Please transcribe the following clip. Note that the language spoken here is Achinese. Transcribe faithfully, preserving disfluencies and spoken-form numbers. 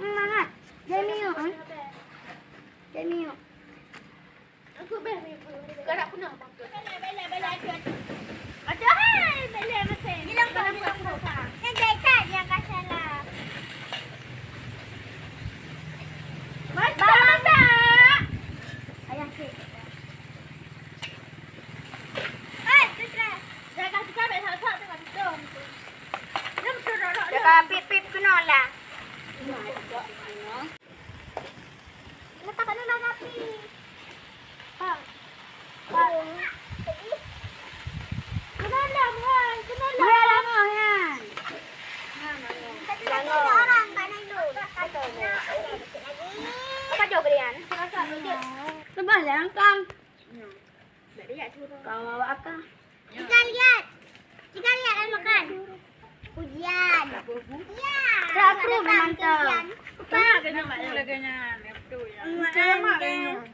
Mangat. Jadi yuk, eh. Jadi yuk. Aduhai, bela mesin. Bilang kau, bilang kau. Yang jahit yang kasala. Masak, masak. Ayah cik. Eh, tu dah. Jaga juga, baik, tak, tak, tak, tak, tak. Dia betul, tak, tak, tak. Jaga pip-pip kena lah. Letak kat dalam api. Ha. Ha. Kena dalam, hai. Kena dalam. Hai, lama, hai. Tadi ada orang kat Nailul. Apa jawab kalian? Lepas jalan kang. Kau bawa akang. Tiga lihat. Tiga lihat dan makan. Ujian. Ya. Dah kru memantau. Ujian. Sama kena mak laganya. Betul ya. Mak laganya.